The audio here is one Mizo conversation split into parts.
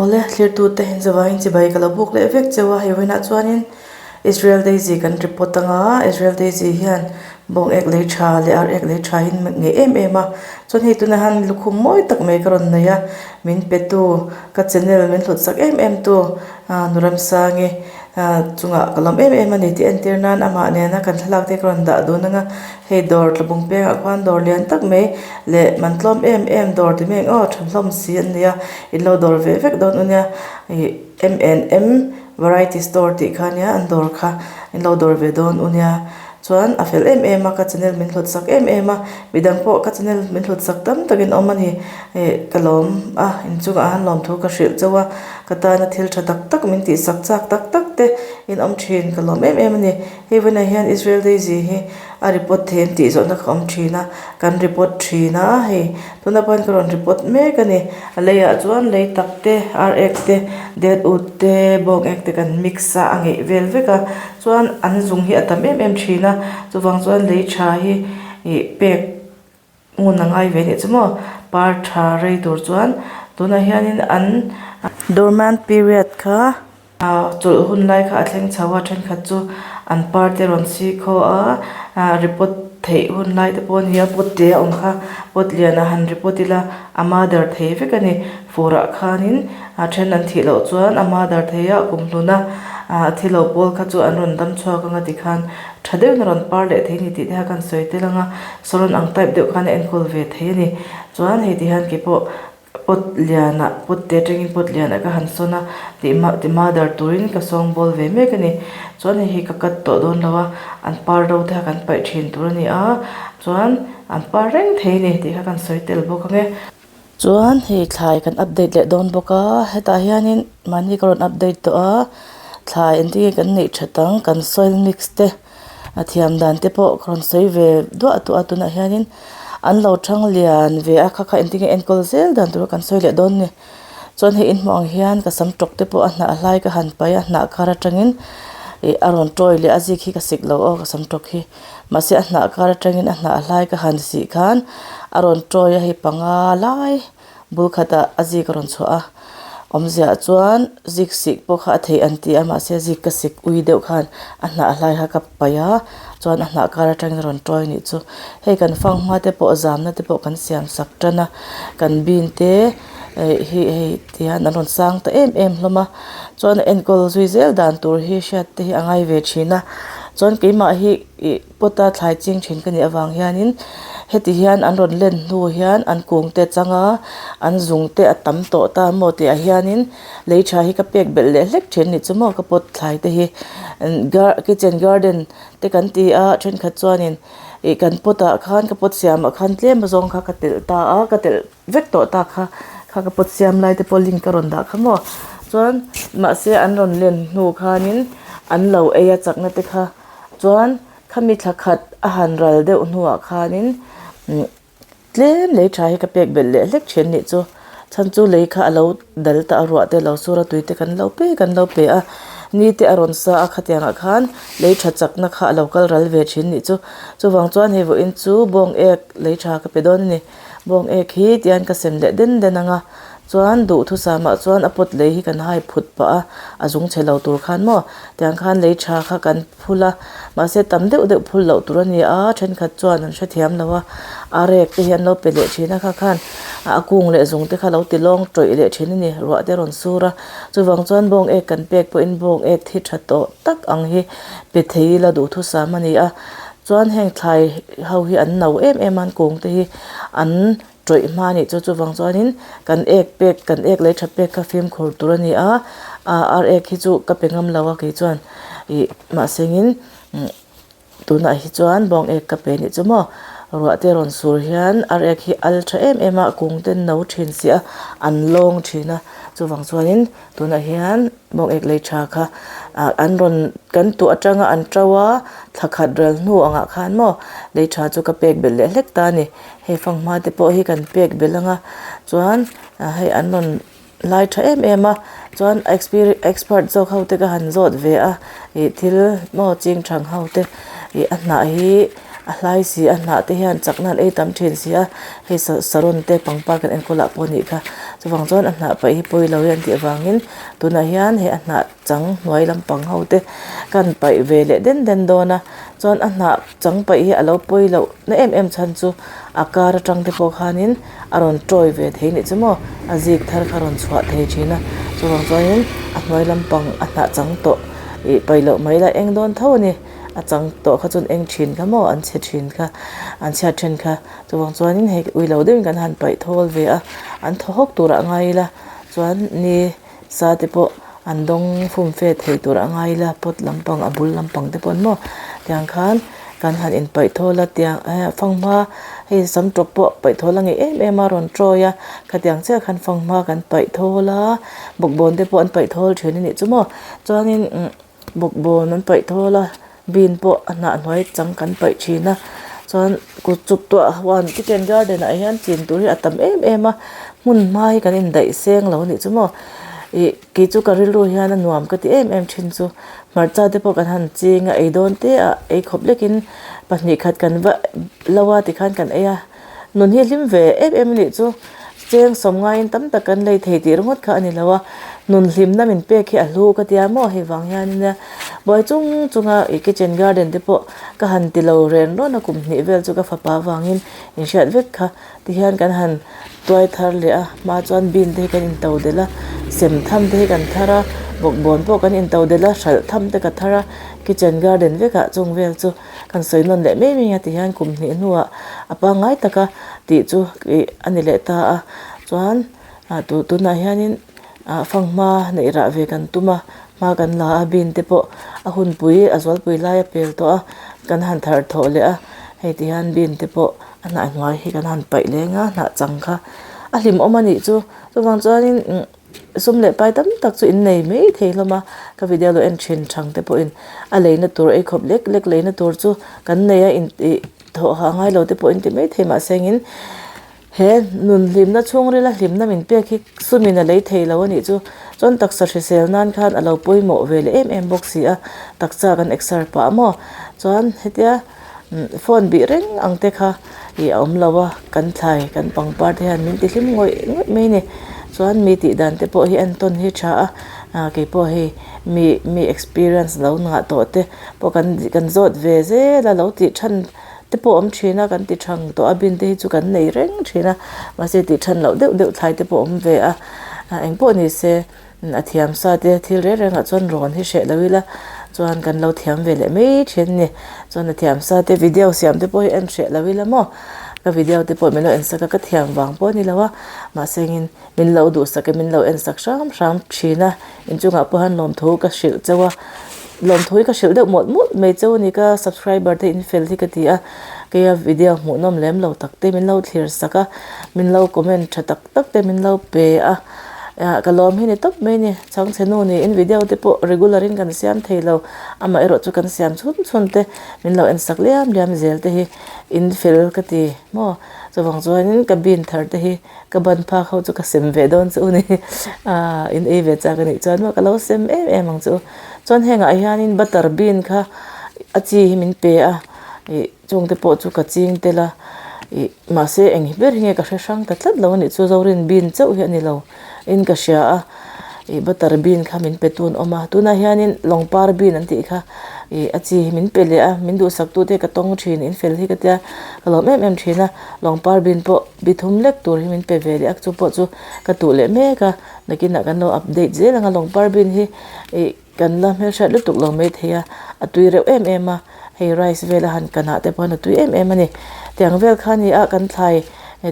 Awle, thlirtute inzavangin chibai ka lo buk leh vek cheu a, hei vawiinah chuanin Israel Daisy kan report anga Israel Daisy hian bawng ek lei tha leh ar ek lei tha hi ngei em em a, chuan hei tunah hian lukhum mawi tak mai ka rawn nei a, min pe tu ka channel min hlut sak em em tu Nuramsangi chungah ka lawm em em a ni tih entir nan amah nena kan thlalak te ka rawn dah dun anga hei dawr tlabung pengah khuan dawr lian tak mai leh man tlawm em em dawr ti mai ang aw tha hlawm si an nia in lo dawr ve vek dawn u nia ih M and M variety store tih kha nia an dawr kha in lo dawr ve dawn u nia. Chuan a fel em em a, ka channel min hlut sak em em a, midang pawh ka channel min hlut sak tam takin awm a ni. Ih ka lawm a, inchungah han lawmthu ka hrilh chauh a, ka tana thil tha tak tak min tih sak chak tak tak te in awm thin ka lawm em em a ni. Hei vawiinah hian Israel Daisy hi a report thei an tih zawhna ka awm thin a, kan report thin a hei tunah pawh hian ka rawn report mek a ni. A leiah chuan lei tak te, ar ek te, dead wood te, bawng ek te kan mix a, a ngeih vel vek a. Chuan an zung hi a tam em em thin a, chuvang chuan lei tha hi ih pek ngun a ngai ve anih chu maw par tha rei tur chuan tunah hianin an dormant period kha ah chawlh hun lai kha a thleng chho a thenkhat chu an par te rawn si khaw a ah report theih hun lai te pawh a ni a pot te a awm kha pot lian ah han report ila a mother thei vek a ni. Furah khanin a then an thih loh chuan a mother thei a kumhlun a, a thi lo pawl kha chu an rawn dam chhuak anga tikhan tha deuhin a rawn par leh thei a ni tih te kha kan sawi tel ang a, sawn ang type deuh khan a enkawl ve thei a ni. Chuan hei ti hian keipawh pot lianah pot te atangin pot lianah ka han sawn a tih ti mother turin ka sawngbawl ve mek a ni. Chuan hei hi ka cut tawh dawn lo a, an par ro te kha kan paih thin tur a ni a, chuan an par reng thei a ni tih kha kan sawi tel bawk ang e. Chuan hei thlai kan update leh dawn bawk a hetah hianin mahni ka rawn update tawh a thlai engtin nge kan neih that ang kan soil mix te a thiam dan te pawh ka rawn sawi ve duah duah a tunah hianin an lo thang lian ve a kha kha engtin nge enkawl zel dan tur kan sawi leh dawn a ni chuan hei inhmuh ang hian ka sam tawk te pawh a hnah hlai ka han paih a hnah kar atangin ih a rawn tawi leh a zik hi ka sik lo aw ka sam tawk hi. Mahse a hnah kar atangin a hnah hlai ka han sih khan a rawn tawi a hei panga lai bul khatah a zik a rawn chhuah a awmziah chuan zik sih pawh kha a theih an ti a mahse zik ka sik ui deuh khan a hnah hlai kha ka paih a chuan a hnah kar atangin a rawn tawi a nih chu hei kan fanghma te pawh zamna te pawh kan siam sak tan a kan bean te eh hi hei tihian an rawn sang ta em em hlawm a chuan a enkawl zui zel dan tur hi hriat te hi a ngai ve thin a chuan keimah hi ih pot a thlai ching thin ka nih avang hianin heti hian an rawn len hnu hian an kung te a chang a an zung te a tam tawh ta maw tih ah hianin lei tha hi ka pek belh leh hlek thin a nih chu maw ka pot thlai te hi kitchen garden te kan ti a thenkhat chuanin ih kan pot ah khan ka pot siam ah khan tlem azawng kha ka telh ta a ka telh. vek tawh ta kha kha ka pot siam lai te pawh link ka rawn dah kha maw chuan mahse an rawn len hnu khanin an lo ei a chakna te kha chuan khami thla khat a han ral deuh hnuah khanin umm tlem lei tha hi ka pek belh leh hlek thin anih chu chhan chu lei kha a lo dal ta a ruah te a lo sur a tui te kan lo pe kan lo pe a ni te a rawn sa a khatiang ah khan lei tha chakna kha a lo kal ral ve thin anih chu chuvang chuan hei vawiin chu bawng ek lei tha ka pe dawn a ni. Bawng ek hi tihian ka sem leh den den ang a, chuan duhthusam ah chuan a pot lei hi kan hai phut pah a, a zung chhe lo tur khan maw tiang khan lei tha kha kan phul a, mahse tam deuh deuh phul loh tur a ni a, thenkhat chuan an hrethiam lo a, a rek te hi an lo pe leh thin a kha khan a kung leh zung te kha lo ti lawng tawih leh thin a ni, ruah te a rawn sur a, chuvang chuan bawng ek kan pek pawhin bawng ek thi tha tawh tak ang hi pe thei ila duhthusam a ni a. Chuan heng thlai ho hi an no em em a an kung te hi an tawih hma a nih chu chuvang chuanin kan ek pek kan ek leh tha pek kha fimkhur tur a ni a ah ar ek hi chu ka pe ngam lo a kei chuan ih mahsengin tunah hi chuan bawng ek ka pe anih chu maw ruah te rawn sur hian ar ek hi al tha em em a kung te an no thin si a an lawng thin a chuvang chuanin tunah hian. Bawng ek lei tha kha ah an rawn kan tuah atanga an to a thla khat rel hnu angah khan maw lei tha chu ka pek belh leh hlek ta a ni hei fanghma te pawh hi kan pek belh ang a chuan hei an rawn lai tha em em a chuan expert zawk ho te ka han zawt ve a ih thil maw ching thang ho te ih a hnah hi. A hlai si a hnah te hian chakna an ei tam thin si a hei saron te pangpar kan enkawl ah pawh a nih kha chuvang chuan a hnah paih hi pawi lo hi an tih avangin tunah hian hei a hnah chang hnuai lampang ho te kan paih ve leh den den dawn a chuan a hnah chang paih hi a lo pawi loh na em em chhan chu a kar atang te pawh khanin a rawn tawi ve thei nih chu maw a zik thar kha a rawn chhuah thei thin a chuvang chuanin a hnuai lampang a hnah chang tawh ih paih loh mai la eng dawn tho a ni. A chang tawh kha chuan eng thin kha maw an chhe thin kha an chhiat then kha chuvang chuanin hei ui lo deuhin kan han paih thawl ve a an thaw hawk turah a ngai ila chuan ni sa te pawh an dawng fum fe thei turah a ngai ila pot lampang a bul lampang te pawh an maw tiang khan kan han inpaih thawl a tiang eh fanghma hei sam tawp pawh paih thawl a ngeih em em a rawn tawi a khatiang chiah khan fanghma kan paih thawl a bawkbawn te pawh an paih thawl thin a nih chu maw chuanin umm. Bawkbawn an paih thawl a bean pawh a hnah hnuai chang kan paih thin a chuan kut chuk tuah huan kitchen garden ah hian chin tur hi a tam em em a hmun hma hi kan indaih seng lo a nih chu maw ih kei chu ka rilru hian a nuam ka ti em em thin chu hmarcha te pawh kan han ching a ei dawn te ah ei khawp lek in pahnih khat kan va lo a tikhan kan ei a. Nun hi hlim ve em em anih chu cheng sawm ngaiin tam tak kan lei thei tih ringawt kha a ni lo a, nun hlimna min pek hi a hlu ka tia maw hei vang hian nia buai chung chunga ih kitchen garden te pawh ka han ti lo ren rawn a kum hnih vel chu ka fapa vangin inhriat vek kha tihian kan han tuai thar leh a hma chuan bean te hi kan into delh a sem tham te hi kan thar a bawkbawn pawh kan into delh a hralh tham te ka thar a kitchen garden vekah chung vel chu. Kan sawi nawn leh mai mai a ti hian kum hnih hnuah a pangngai taka tih chu ih a ni leh ta a chuan ah tu tunah hianin ah fanghma neih rah ve kan tum a hma kan la a bean te pawh a hunpui a zualpui lai a pel tawh a kan han thar thawh leh a hei ti hian bean te pawh a hnah hnuai hi kan han paih leng a hnah chang kha a hlimawm a nih chu chuvang chuanin umm. Sum leh pai tam tak chu in nei mai thei hlawm a, ka video lo en thin thang te pawhin a leina tur ei khawp lek lek leina tur chu kan nei a intih thawh ha ngai lo te pawh in ti mai thei mahse engin he nun hlimna chhungrila hlimna min pek hi sumin a lei thei lo a nih chu chuan taksa hrisel nan khan a lo pawimawh ve leh em em bawk si a taksa kan exer pah maw chuan hetia. Phone bih reng ang te kha ih a awm lo a, kan thlai kan pangpar te hian min ti hlim ngawih ngawih mai a ni. Chuan mi tih dan te pawh hi entawn hi tha a, ah keipawh hei mi mi experience lo nghah tawh te pawh kan kan zawt ve zel a, lo tih than te pawh awm thin a, kan ti thang tawh a bin te hi chu kan nei reng thin a, mahse tih than loh deuh deuh thlai te pawh awm ve a, ah engpawh ni se. A thiam sa te thil reng rengah chuan rawn hi hreh lo ila chuan kan lo thiam ve leh mai thin a ni. Chuan a thiam sa te video siam te pawh hi en hreh lo ila maw ka video te pawh min lo en sak a ka thiam vang pawh a ni lo a mahse engin min lo duhsak in min lo en sak hram hram thin a inchungah pawh hian lawmthu ka hrilh chauh a lawmthu hi ka hrilh deuh mawlh mawlh mai chauh a ni ka subscriber te in fel hi ka ti a keia video hmuhnawm lem lo tak te min lo thlir sak a min lo comment tha tak tak te min lo pe a. Ah ka lawm hi ni tawp mai ni chhangchhe nu niin video te pawh regular in kan siam thei lo amah erawh chu kan siam chhun chhun te min lo en sak liam liam zel te hi in fel ka ti maw chuvang chuanin ka bean thar te hi ka ban phak ho chu ka sem ve dawn chu ni ah in ei ve chak anih chuan maw ka lo sem em em ang chu chuan hengah hianin butter bean kha a chi hi min pe a ih Chungte pawh chu ka ching tel a, ih mahse eng hi ber hi nge ka hre hrang ta tlat lo a nih chu Zorin bean chauh hi a ni lo in ka hria a, ih butter bean kha min pe tun awm a, tunah hianin lawngpar bean an tih kha ih a chi hi min pe leh a, min duhsak tute ka tawng thin in fel hi ka tia ka lawm em em thin a, lawngpar bean pawh bi thum lek tur hi min pe ve leh a chu pawh chu ka tuh leh mek a, nakinah kan lo update zel ang a lawngpar bean hi ih. Kan la hmelhriat lutuk lo mai thei a, a tui reuh em em a, hei rice vela han kanah te pawh a tui em em a ni. Tiang vel kha a ni a, kan thlai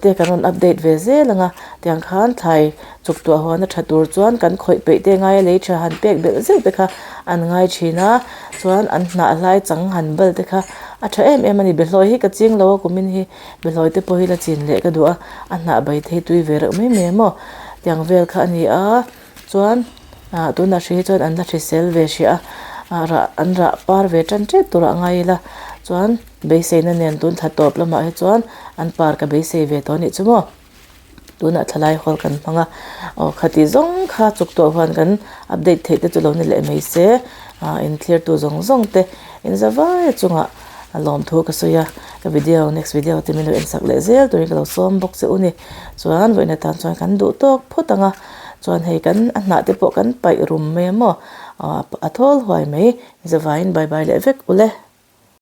te kan rawn update ve zel ang a, tiang khan thlai chuk tuah huan a tha tur chuan kan khawih peih te ngai a lei tha han pek belh zeuh te kha an ngai thin a, chuan an hnah hlai chang han bal te kha a tha em em a ni. Behlawi hi ka ching lo a kumin hi behlawi te pawh hi la chin leh ka duh a, a hnah bai thei tui ve reuh mai mai maw. Tiang vel kha a ni a. Chuan ah tunah hri hi chuan an la hrisel ve hrih a ah rah an rah par ve tan tep turah a ngai ila chuan beiseina nen tun thla tawp lamah hi chuan an par ka beisei ve tawh a nih chu maw tunah thlalai hawl kan hmang a aw khati zawng kha chuk tawh huan kan update theih te chu lo ni leh mai se ah in thlir tu zawng zawng te in za vai chungah. A lawmthu ka sawi a, ka video next video te min lo en sak leh zel turin ka lo sawm bawk che u ni. Chuan vawiin atan chuan kan duh tawk phawt ang a, chuan hei kan a hnah te pawh kan paih rum mai a maw a thawl huai mai. Zavaiin bye bye leh vek ule.